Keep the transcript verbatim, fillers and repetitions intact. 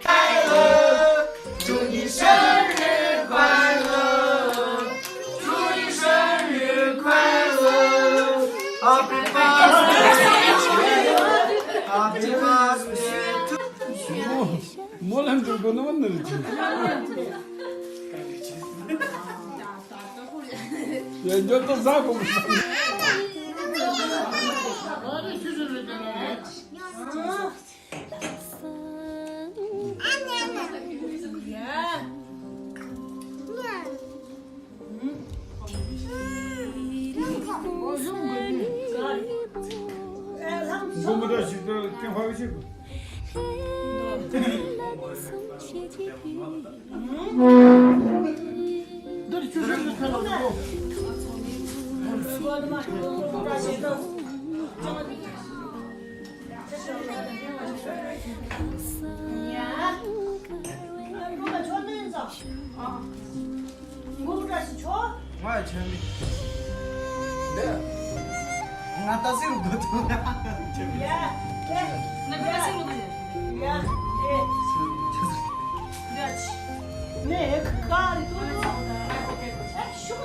快乐，祝你生日快乐，祝你生日快乐，Happy birthday to you, Happy birthday to you. སྨོན་ལམ་འདྲ་པོ་ནི་མིན་ནི་རེད། ཡ་འཇོག་ཏུ་ཟ་དགོས་མི་འདུག་མི་འདྲ་ཞིག་ཏུ་ཀྱང་ཧ་གོ་ཤེས་དགོས། ང་ཡང་ཆ་མེད། ང་ལྟ་སེ་རུ་འདུག་ཐུག་ཡ། ང་ལྟ་སེ་རུ་འདུག་ཡ། ཡ། ནས་ཀ་རི་ཏུ་ཨ་ཤུ།